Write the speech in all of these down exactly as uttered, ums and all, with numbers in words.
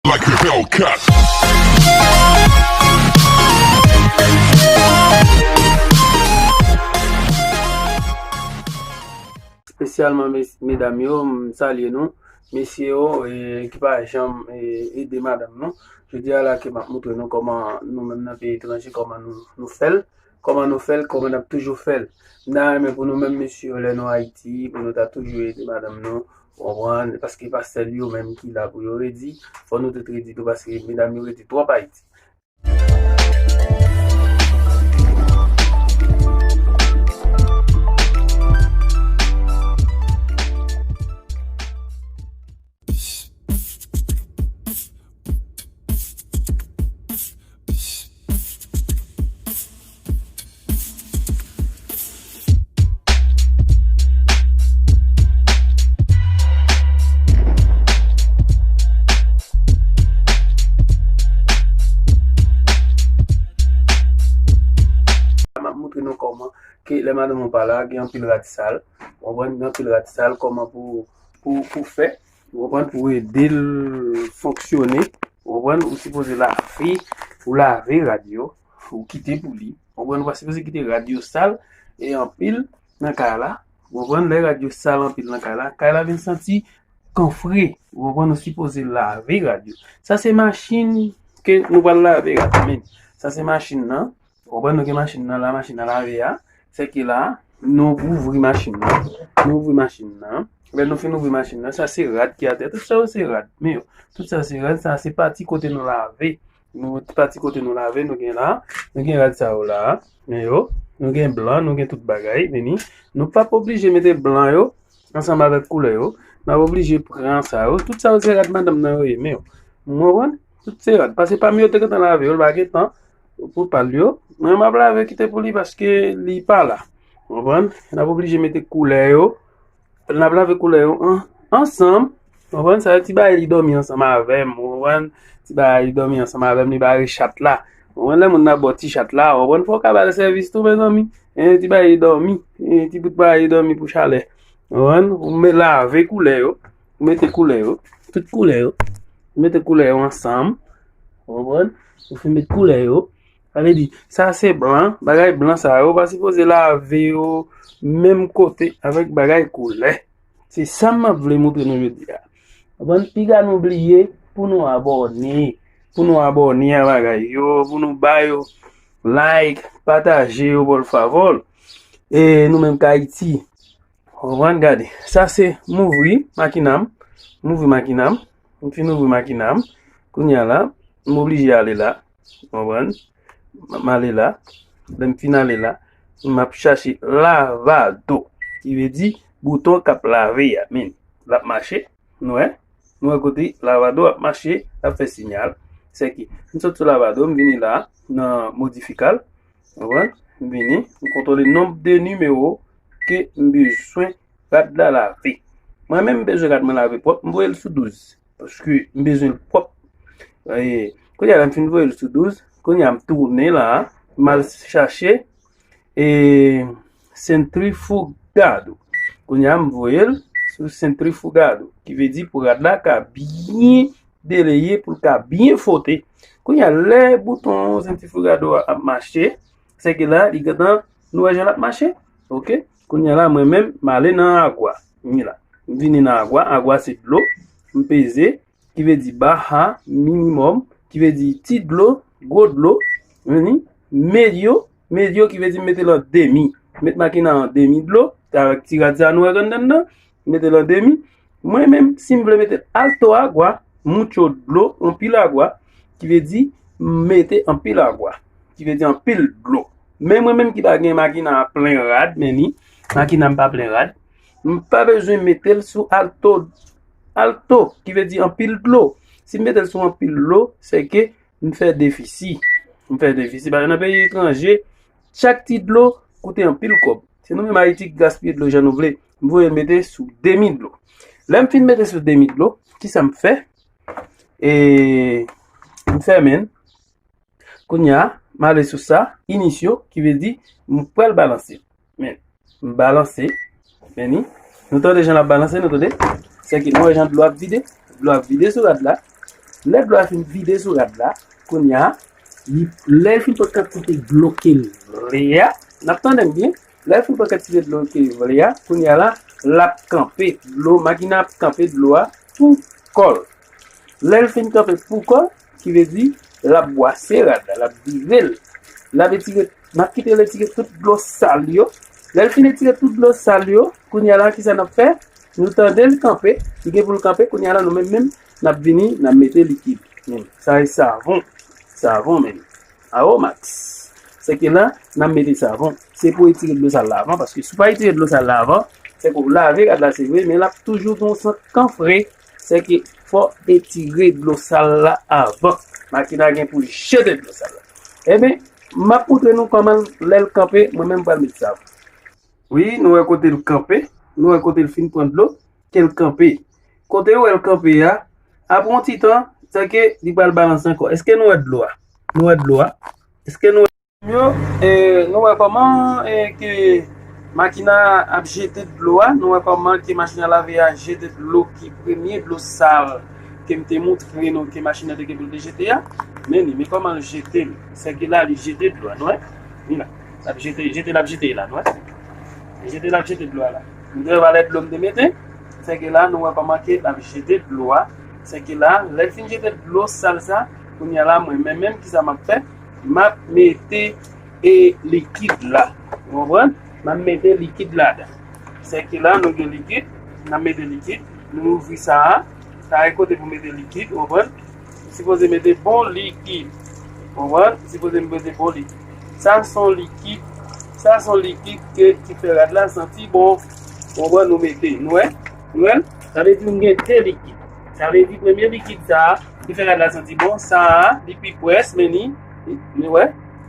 Like a Hellcat. Espesyalman mes- medam yo, m salye nou. Mesye yo, e, ki pa janm e, ede madanm nou. Jodi a la ke m ap montre nou kòman nou menm nan peyi etranje, kòman nou, nou fè l, kòman nou fè l, kòman n ap toujou fè l. M ta renmen pou nou menm mesye yo, lè nou Ayiti, pou nou ta toujou ede madanm nou, ou konprann, paske pa sèl yo menm ki la pou yo redi, fò nou tout redi tou, paske medam yo redi twòp Ayiti. M ap montre nou kòman ke lè madanm ou pa la, gen anpil rad sal. Ou konprann, gen anpil rad sal, kòman pou, pou, pou fè, ou konprann, pou ede l fonksyone. Ou konprann, ou sipoze lave, ou lave rad yo, ou kite pou li. Ou konprann, ou pa sipoze kite rad yo sal e anpil nan kay la. Ou konprann, lè rad yo sal anpil nan kay la, kay la vin santi kanfre. Ou konprann, ou sipoze lave rad yo. Sa se machin ke nou pral lave rad la, men. Sa se machin nan. Ou konprann, nou gen machin nan la, machin nan lave a. Se ke la, nou ouvri machin nan. Nou ouvri machin nan. Lè nou fin ouvri machin nan, sa se rad ki atè. Tout sa yo se rad. Men yo, tout sa se rad. Sa se pati kote nou lave. Nou pati kote nou lave, nou gen la. Nou gen rad sa yo la. Men yo, nou gen blan, nou gen tout bagay. Vini. Nou p ap oblije mete blan yo ansanm avèk koulè yo. N ap oblije pran sa yo. Tout sa yo se rad madanm nan yo ye. Men yo, ou konprann? Tout se rad. Paske pa m yo te gentan lave yo, l pa gentan pou pa l yo. Mwen, m ap lave kite pou li paske li pa la. Ou konprann? N ap oblije mete koulè yo. N ap lave koulè yo an, ansanm. Ou konprann? Sa yo ti bagay li dòmi ansanm avè m. Ou konprann? Ti bagay li dòmi ansanm avè m, li bare chat la. Ou konprann? Lè moun nan ba w ti chat la, ou konprann? Fò w ka ba l sèvis tou, mezanmi. E ti bagay li dòmi. E ti bout bagay li dòmi pou chalè. Ou konprann? Ou me lave koulè yo. Ou mete koulè yo. Tout koulè yo. Ou mete koulè yo ansanm. Ou konprann? Ou fin met koulè yo. Sa vle di, sa se blan. Bagay blan sa yo pa sipoze lave yo menm kote avèk bagay koulè. Se sa m ap vle montre nou jodi a. Konprann? Piga nou bliye pou nou abòne. Pou nou abòne a bagay yo, pou nou ba yo like, pataje yo, por favor. E nou menm k Ayiti, ou konprann? Gade, sa se m ouvri makina m. M ouvri makina m. M fin ouvri makina m. Kounye a la, m oblije ale la. Ou konprann? M ale la. Lè m fin ale la, m ap chache lavado. Ki vle di bouton k ap lave a. Men, l ap mache. Nou wè? Nou wè kote lavado ap mache, l ap fè sinyal. Se ke m sot sou lavado, m vini la, nan modifikal. Ou konprann? M vini, m kontwole nonb de nimewo ke m bezwen rad la lave. Mwen menm, m bezwen rad mwen lave pwòp, m voye l sou douz. Paske m bezwen l pwòp. E, kounye a la, m fin voye l sou douz. Kounye a, m tounen la, m al chache e, sentrifugado. Kounye a, m voye l sou sentrifugado, ki vle di pou rad la ka byen deleye, pou l ka byen fwote. Kounye a, lè bouton sentrifugado a ap mache, se ke la, li gentan, nou wè jan l ap mache. Oke? Kounye a la, mwen menm, m ale nan agwa. M la. M vini nan agwa. Agwa se dlo. M peze. Ki vle di baja, minimòm, ki vle di ti dlo, gwo dlo, vini, medio, medio ki vle di mete l an demi. Met makina an demi dlo, avèk ti rad sa nou wè anndan nan, mete l an demi. Mwen menm, si m vle mete alto agwa, mucho dlo, anpil agwa, ki vle di mete anpil agwa, ki vle di anpil dlo. Men mwen menm ki pa gen makina a plen rad, men ni, makina m pa plen rad, m pa bezwen mete l sou alto, alto, ki vle di anpil dlo. Si m mete l sou anpil dlo, se ke m fè defisi. M fè defisi. Paske nan peyi etranje, chak ti dlo koute anpil kòb. Se nou menm Ayiti ki gaspiye dlo jan nou vle. M voye l mete sou demi dlo. Lè m fin mete sou demi dlo, kisa m fè? E m fèmen l. Kounye a, m ale sou sa, inisyo, ki vle di m pral balanse. Men, m balanse. Men ni, nou tande jan l ap balanse, nou tande? Se ke nou wè jan dlo ap vide. Dlo ap vide sou rad la. Lè dlo a fin vide sou rad la, kounye a, li, lè l fin pran kantite dlo ke l vle a, n ap tande m byen, lè l fin pran kantite dlo ke l vle a, kounye a la, l ap kanpe dlo, makina ap kanpe dlo a pou kò l. Lè l fin kanpe pou kò l, ki vle di, l ap bwase rad la, l ap vire l. L ap etire, n ap kite l etire tout dlo sal yo. Lè l fin etire tout dlo sal yo, kounye a la, kisa n ap fè? Nou tande l kanpe, li gen pou l kanpe, kounye a la, nou menm menm, n ap vini, n ap mete likid. Men, sa e savon, savon menm. Aromax. Sèke la, n ap mete savon. Se pou etire dlo sal la avan, paske si w pa etire dlo sal la avan, sèke w lave rad la, se vre, men l ap toujou gen yon sant kanfre. Sèke fò etire dlo sal la avan. Makina gen pou jete dlo sal la. Ebyen, m ap montre nou kòman lè l kanpe, mwen menm m pral met savon. Wi, nou wè kote l kanpe, nou wè kote l fin pran dlo, ke l kanpe. Kote w wè l kanpe a, apre yon ti tan, sèke li pral balanse ankò. Èske nou wè dlo a? Nou wè dlo a? Èske nou wè yo, e, nou wè kòman, e, ke makina ap jete dlo a, nou wè kòman ke machin a lave a jete dlo ki premye dlo sal ke m te montre nou ke machin nan te gen pou l te jete a. Men li, men kòman l jete l. Sèke la, li jete dlo a, nou wè? Li la. L ap jete, jete, l ap jete la, nou wè? Jete, l ap jete dlo a la. Nou te wè valè dlo m te mete. Sèke la, nou wè kòman ke l ap jete dlo a. Sèke la, lè l fin jete dlo sal sa, kounye a la, mwen menm menm, kisa m ap fè? M ap mete e likid la. Ou konprann? M ap mete likid ladan. Sèke la, nou gen likid, n ap mete likid, nou ouvri sa a. Sa e kote pou mete likid, ou konprann? Sipoze mete bon likid. Ou konprann? Sipoze mete bon likid. Sa se yon likid, sa se yon likid ke, ki fè rad la santi bon. Ou konprann? Nou mete, nou wè? Nou wè? Sa vle di nou gen de likid. Sa vle di premye likid sa a, li fè rad la santi bon. Sa a, li pi pwès, men li, li, nou wè?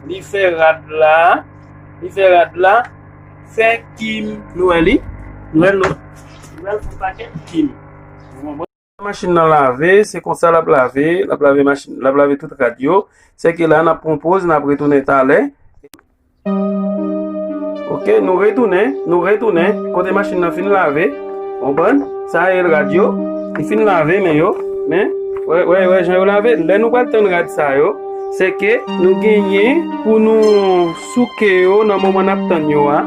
Li fè rad la, li fè rad la fè kim. Nou wè li? Nou wè l, nou wè l fè pakèt kim. Ou konprann? Machin nan lave, se konsa l ap lave, l ap lave machin, l ap lave tout rad yo. Sèke la, n ap pran yon poz, n ap retounen talè. Oke, nou retounen, nou retounen kote machin nan fin lave. Konprann? Sa e rad yo, li fin lave men yo. Men, wè, wè, wè jan yo lave. Lè nou pral tann rad sa yo, sèke nou genyen pou nou souke yo nan moman n ap tann yo a.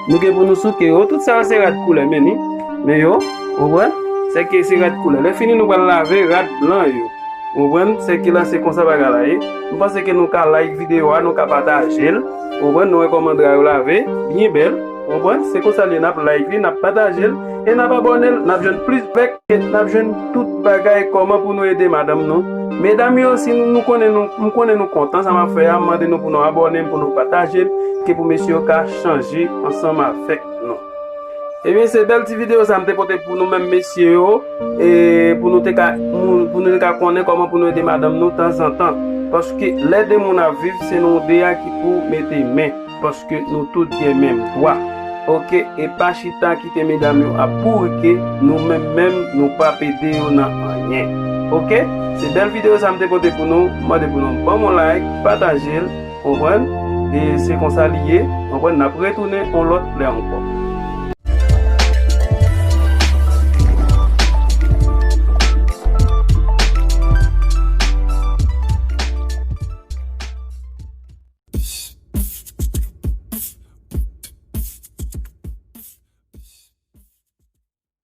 Nou gen pou nou souke yo. Tout sa yo se rad koulè, men ni. Men yo, konprann? Sèke se rad koulè. Lè fini, nou pral lave rad blan yo. Konprann? Sèke la, se konsa bagay la ye. M panse ke nou ka like videyo a, nou ka pataje l. Konprann? Nou wè kòman dra yo lave, byen bèl. Konprann? Se konsa li ye, n ap like li, n ap pataje l, e n ap abòne l, n ap jwenn plis vèk, e n ap jwenn tout bagay, kòman pou nou ede madanm nou. Medam yo, si nou, nou konnen nou, m konnen nou kontan sa m ap fè a, m mande nou pou nou abòne, pou nou pataje l, ke pou mesye yo ka chanje ansanm avèk nou. Ebyen, se bèl ti videyo sa m te pote pou nou menm mesye yo, e pou nou te ka, pou nou te ka konnen kòman pou nou ede madanm nou tanzantan. Paske lè de moun ap viv, se nou de a ki pou mete men, paske nou tout gen menm dwa. Oke, e pa chita kite medam yo ap bourike, nou menm menm, nou p ap ede yo nan anyen. Oke, se bèl videyo sa m te pote pou nou, m mande pou nou ban m yon like, pataje l, konprann? E se konsa li ye, konprann? N ap retounen yon lòt lè ankò.